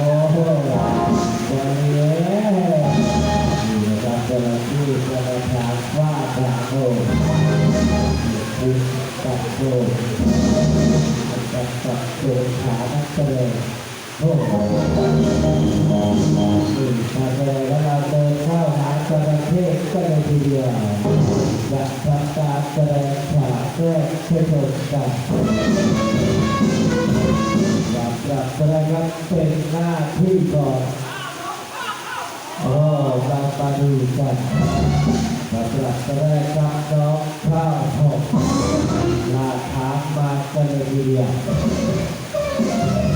ໂອ້ໂຫ ບໍ່ແລ້ວ ນີ້ລະດັບເຈົ້າໜ້າທີ່ ເຈົ້າໜ້າທີ່ຟ້າດາໂນ ປຸບປັບໂຊ ປັບປັບໂຊ ຂານັກສະແດງ ໂອ້ ນີ້ການສະແດງລະດັບເດີນເຂົ້າຫາຈະລະເຂົ້ກັນເລີຍທີດຽວ ຈະທຳການສະແດງຂາແຊກປະສົມກັນ ສຳລັບສະແດງເປັນໜ້າທີ່ຂອງ ໂອ້ ລາມາດູກັນ ສຳລັບສະແດງກັບນ້ອງຂ້າວຫອມ ລາທາມມາກັນເລີຍທີດຽວ.